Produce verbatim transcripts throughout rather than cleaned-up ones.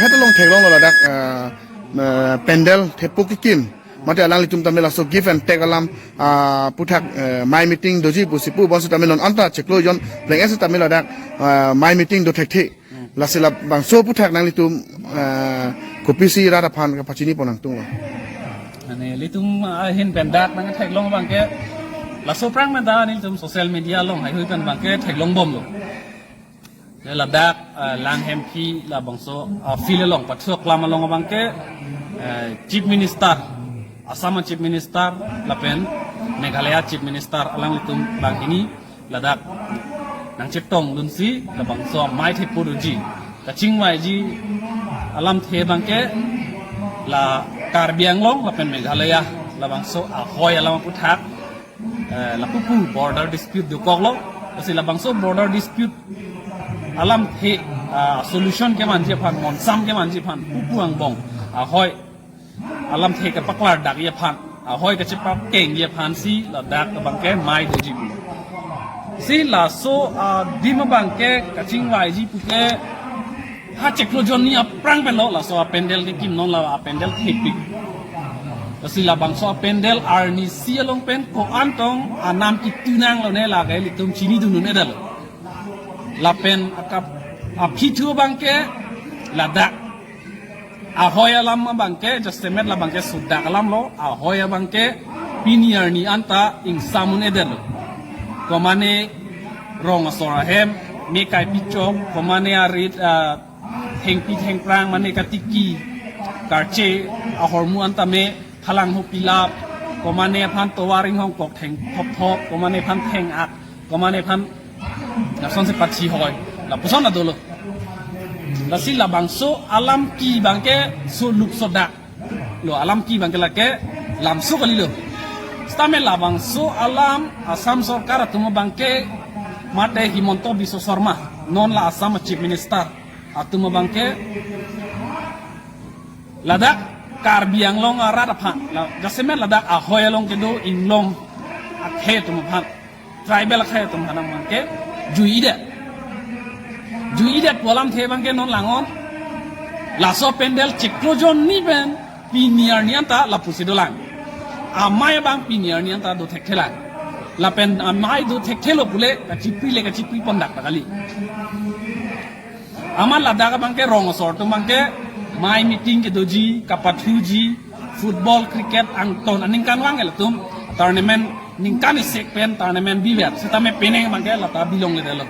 Hetalong theklonglo ladak, eh, eh, pandal thepo kekim. Mate alanglitum tame laso give and take alam, ah, aputhak, eh, mei meeting doji pusi pu, bonsitame non anta chiklo jon pleng-et sitame ladak, ah, mei meeting do thekthe. Lasi labangso aputhak nanglitum, eh, kopisi rat aphan kapachini pon nangtunglo? Mane ilitum, ah, ahin pen dak nangtheklong abangke, laso aphrang pen ta nelitum social media along haihui pen abangke theklongbomlo. Ladak, ah, Langhemphi labangso, ah, field along pathu aklam along abangke, eh, Chief Minister, Assam Chief Minister lapen Meghalaya Chief Minister alanglitum banghini ladak nangchetongdunsi labangso mei thepo doji. Kachingvaiji alamthe abangke la Karbi Anglong lapen Meghalaya labangso ahoi alam aputhak, eh, lapupu border dispute dokoklo. Lasi labangso border dispute alamthe, ah, solution kemanji aphan, monsam kemanji aphan, pupu angbong ahoi alamthe kepaklardakji aphan, ahoi kachepakengji aphansi ladak abangke mei doji pu. Si laso, ah, adim abangke kachingvaiji puke ha chiklo jon ni aphrang penlo laso apandal kekim, non la apandal thepik. Lasi labangso apandal arnisi along pen ko-an tong anam kitu nanglone lake ilitum chinidun un-edetlo. Lapen akap aphi thu abangke ladak ahoi alam abangke, jasemet labangke sudak alamlo, ahoi abangke pini arni anta ingsam un-edetlo. Komane rong asor ahem, me kai pichok, komane arit, ah, thengpi thengphrang, mane katiki, karche, ahormu anta me, phalang ho pilap, komane aphan tovar inghong kok thengthopthop, komane aphan theng-ak, komane aphan lasonsi pachi hoi, lapuson adolo. Lasi labangso alam ki abangke soluk sodak lo, alam ki abangke lake lamso kalilo. Sitame labangso alam Assam Sorkar atum abangke mate Himanta Biswa Sarma, non la Assam Chief Minister atum abangke ladak Karbi Anglong arat aphan, la, jasemet ladak ahoi along kedo inglong akhei atum aphan, tribal akhei atum aphan abangke jui-idet. Jui-idet pu alamthe abangke non langon. Laso apandal chiklo jon ni pen pini arni anta lapusi dolang. Amei abang pini arni anta do thekthelang. Lapen amei do thekthelo pule kachipri le kachipri pondak ta kali. Amat ladak abangke rong asor atum abangke mei meeting kedoji, kapathuji, football, cricket angton aningkanvang ke latum tournament ningkan isi pen tournament biver. Sitame penang abangke lata bilongledetlo.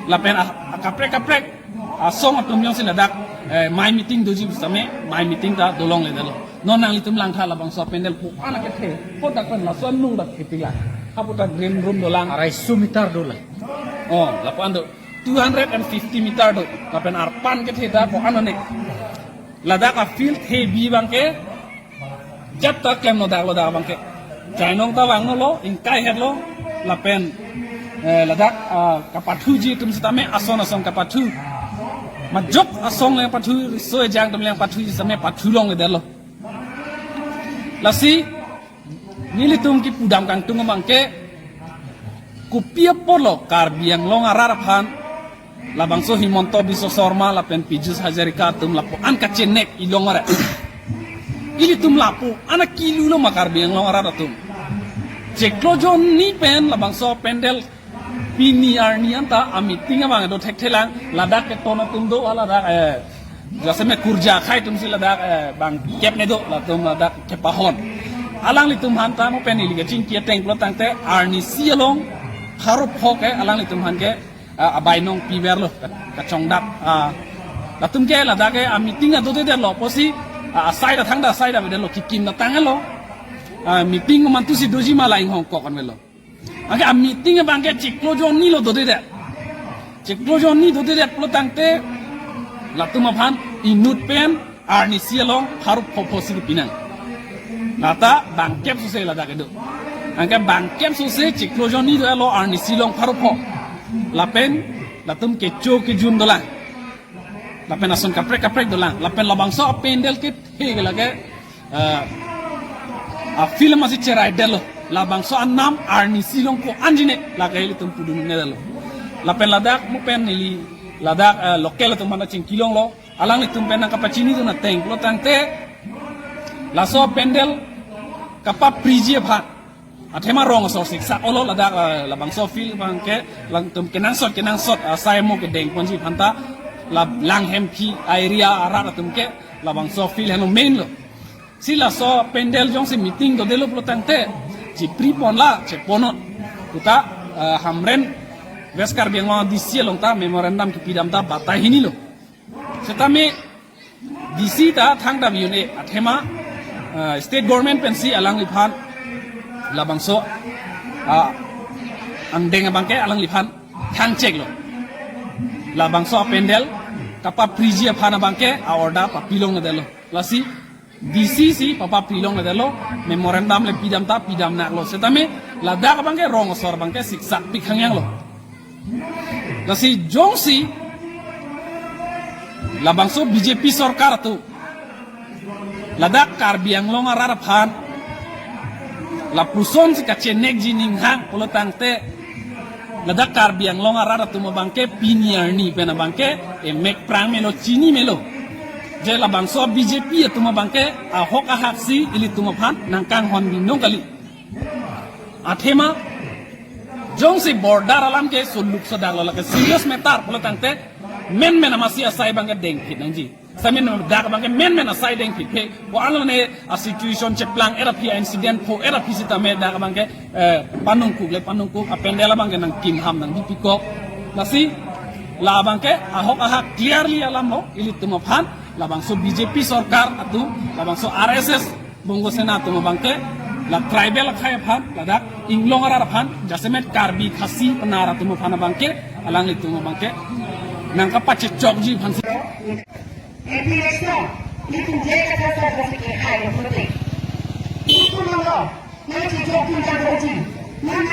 Lapen a, a kaprek kaprek asong atum jongsi ladak, eh, mei meeting doji pu sitame mei meeting ta dolongledetlo. Non nanglitum langtha labangso apandal ko-an akethe, kodak pen laso anung dak kepila. Haputa green room dolang. Arai so meter dolang. Oh, lapu-an do. Two hundred and fifty meter do. Lapen arpan kethe ta ko-an one. Ladak afield thebi abangke jat ta klemlo dak lo dak abangke. Jainong ta vangnolo, ingkai hetlo, lapen, eh, ladak, ah, kapathuji atum sitame ason ason kapathu. Majok asong le pathu, riso ejang atum le pathuji sitame pathu longledetlo. Lasi nelitum kipudam kangtung abangke, kopi apotlo Karbi Anglong arat aphan labangso Himanta Biswa Sarma lapen Piyush Hazarika atum lapu-an kachenek ilong are. Ilitum lapu-an akilu lo ma Karbi Anglong arat atum. Chiklo jon ni pen labangso apandal pini arni anta ameeting abang do thekthelang, ladak keton atum do, ladak, eh, jasemet kurja akhei atumsi ladak, eh, bang kep ne do, latum ladak kepahon. Alanglitum aphan ta mo pen ili kachingki ateng pulo tangte arnisi along pharo pho ke alanglitum aphan ke, ah, abai nong piverlo, ka-, kachongdak, ah, latum ke ladak ke ameeting adodedetlo pusi, ah, asai ta thangta asai ta avedetlo, kikim ta tanglo. Ah, meeting mantusi doji ma la inghong kok anvetlo. Anke ameeting abangke chiklo jon ni lo dodedet. Chiklo jon ni dodedet pulo tangte latum aphan inut pen arnisi along pharo pho pho si pinang. Lata bangkep sose ladak kedo. Anke bangkep sose chiklo jon ni dolo arnisi along pharo pho. Lapen latum kecho kejun dolang. Lapen ason kaprek kaprek dolang. Lapen labangso apandal kethe ke lake, eh, afield masi cheraidetlo. Labangso anam arnisi along ko-an jinek lake ilitum pudun-edetlo. Lapen ladak mo pen ili ladak, eh, local atum aphan chingkilonglo. Alanglitum pen nangkapachinidun ateng pulo tangte, laso pandal kapapriji aphan athema rong asor siksak olo ladak, eh, labangso field abangke, alangtum kenangsot kenangsot, ah, asai mo kedengponji aphanta, la Langhemphi area arat atum ke labangso field henlo main lo. Si laso pandal jongsi meeting dodelo pulo tangte, chipri ponla, cheponnon. Puta, eh, Hamren West Karbi Anglong D C along ta memorandum kipidam ta batai hinilo. Setame D C ta thangta un-e, athema, eh, state government pensi alangliphan labangso, ah, angdeng abangke alangliphan thangcheklo. Labangso pandal kapapriji aphan abangke a-order papilongledetlo. Lasi D C si papapilong ledetlo, memorandum le pidam ta pidam naklo. Setame ladak abangke rong asor abangke siksak pik hangyanglo. Lasi jongsi labangso B J P sorkar atum ladak Karbi Anglong arat aphan lapuson si kachenekji ninghang pulo tangte, ladak Karbi Anglong arat atum abangke pini arni pen abangke emek prang melo, chini melo. Je labangso B J P atum abangke ahok ahak si ilitum aphan nangkanghon binong kali. Athema jongsi border alam ke suluk sodaklo, lake serious matter pulo tangte, menmen amatsi asai abangke dengphit nangji. Setame dak abangke menmen asai dengphit phe. Ko-an lone a-situation cheplang-et aphi, a-incident pho-et aphi setame dak abangke, eh, panungkuk le panungkuk, a-pandal abangke nangkim ham nangbipikok. Lasi la abangke ahok ahak clearly alam ho, ilitum aphan labangso B J P sorkar atum, labangso R S S Bongo Sena atum abangke la tribal akhei aphan, ladak inglong arat aphan, jasemet Karbi, Khasi, Pnar atum aphan abangke, alanglitum abangke nangkapachechokji aphansi. Election, itum je kata sa kasi ke khai lo pulote, itum lo, nang chechok tum jang lo ji. Nang